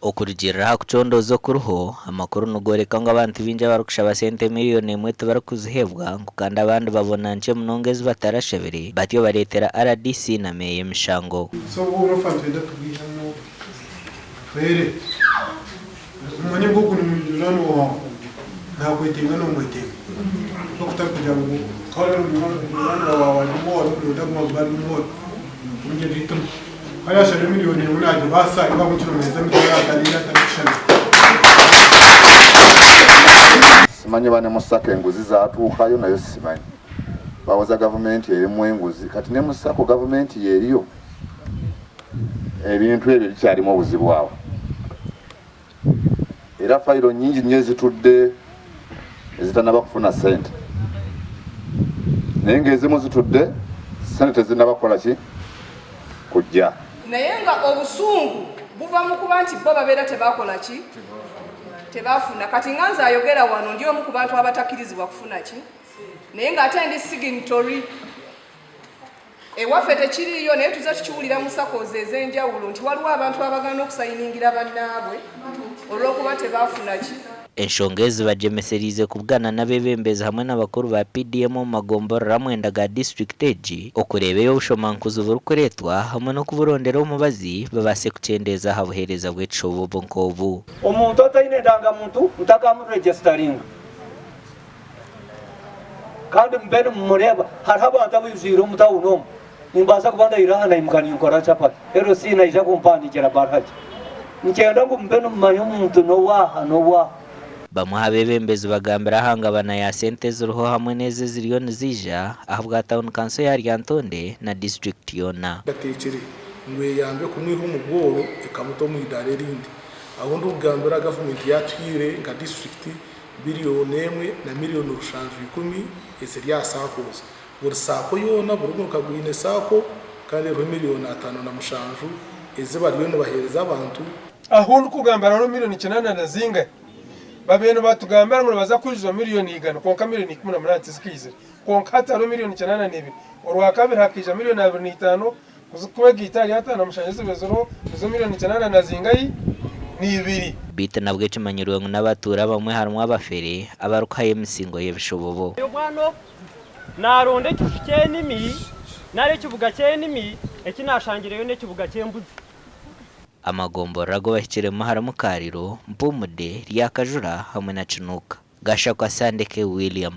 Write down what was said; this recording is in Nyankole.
Okurugiirira aha kucondooza okuriho, amakuru nigoreka ngu abantu baingi abarikushaba sente miriyoni emwe tibarikuziheebwa ngu kandi abandi babona nkye munonga ezi batarashabire batyo bareetera rdc na meeya emishango. So oburofa nitwenda tubwihemu tuhwere omanye ngu ogu ni munywani waawe nakwetenga nomwetenga kutari kugira ngu ka ori munywani waawe ari omworo noyenda agume agume ari omworo omugyere eitima ka yashaba emiliyoni emwe nagibaasa iwe ahabw'enki nomuheereza emitwaro atari atarikushushana. Simanyi oba ne mu sacco enguzi zatuukayo nayo simanyi. Bawoza gavumenti erimu enguzi kati ne mu sacco gavumenti yeriyo? Ebintu ebyo bikyalimu obuzibu awo era fayiro nyingi nnyo ezitudde ezitanaba kufuna ssente naye ng'ezimu zitudde ssente tezinaba kukola ki kujja. Naye nga obusungu buva mu kuba nti bo babeera tebakola ki? Tebafuna. Kati nga nze ayogera wano ndi omu ku bantu abatakkirizibwa kufuna ki? Naye ng'ate ndi signatory. Ewaffe tekiriiyo naye tuze tukiwulira mu SACCOs ez'enjawulo nti waliwo abantu abagaana okusayiningira bannaabwe olw'okuba tebaafuna ki. Enshonga ezi bagyemesereize kubugana n'abeebembezi hamwe n'abakuru ba PDM omu magomborora amwenda ga disiturikiti egi okureeba ei obushomankuzi burikureetwa hamwe n'okuburondera omubazi babaase kukyendeeza aha buheereza bw'ekishobobo nk'obu. Omuntu otaine ndangamuntu mutakamuregisitaringa. Kandi mube nimumureeba. Hariho abantu abaijwire omu tauni omu. Nimbaasa kuba ndaire aha naimuka ninkora chapati. LC naija kumpandiikira baruha gye. Nikyenda ngu mube nimumanya omuntu n'owaaha n'owaaha. Bamwe aha beebembezi bagambire aha ngabana ya sente eziriho hamwe n'ezo eziriyo niziija ahabwa tauni kanso ya Lyantonde na disiturikiti yoona. Bateekire ngu eyambe kumwiha omu bworo ekamuta omu idaara erindi. Ahu ndikugambira gavumenti yaatuhaire nka disiturikiti Biriyoni emwe na miriyoni rushanju ikumi eziri aha SACCOs. Buri SACCO yoona, buri muruka gwine SACCO kandi eriho miriyoni 57 ezi bariyo nibaheereza abantu. Ahu ndikugambira hariho miriyoni kinana na zingahi. Babaire nibatugambira ngu nibaza kwijuza miriyoni igana kwonka miriyoni 18 tizikaizire. Kwonka hati hariho miriyoni 82. Orwakabiri hakaija miriyoni 25 Kuzikwegaita ahari 57 ezibaire ziriho nizo miriyoni kinana na zingahi n'ibiri. Beitu nabwo ekimanyirwe ngu n'abatuura abamwe harimu abafere abarikuhayo emisingo y'ebishobobo. Obwana obu naaronda ekiju ky'enimi nari ekibuga ky'enimi, eki naashangireyo n'ekibuga ky'embuzi. Amagomborora agu bahikiremu harimu Kaariro, Mpumude, Ryakajura hamwe na Kinuuka. Gashakwa Sandeke William.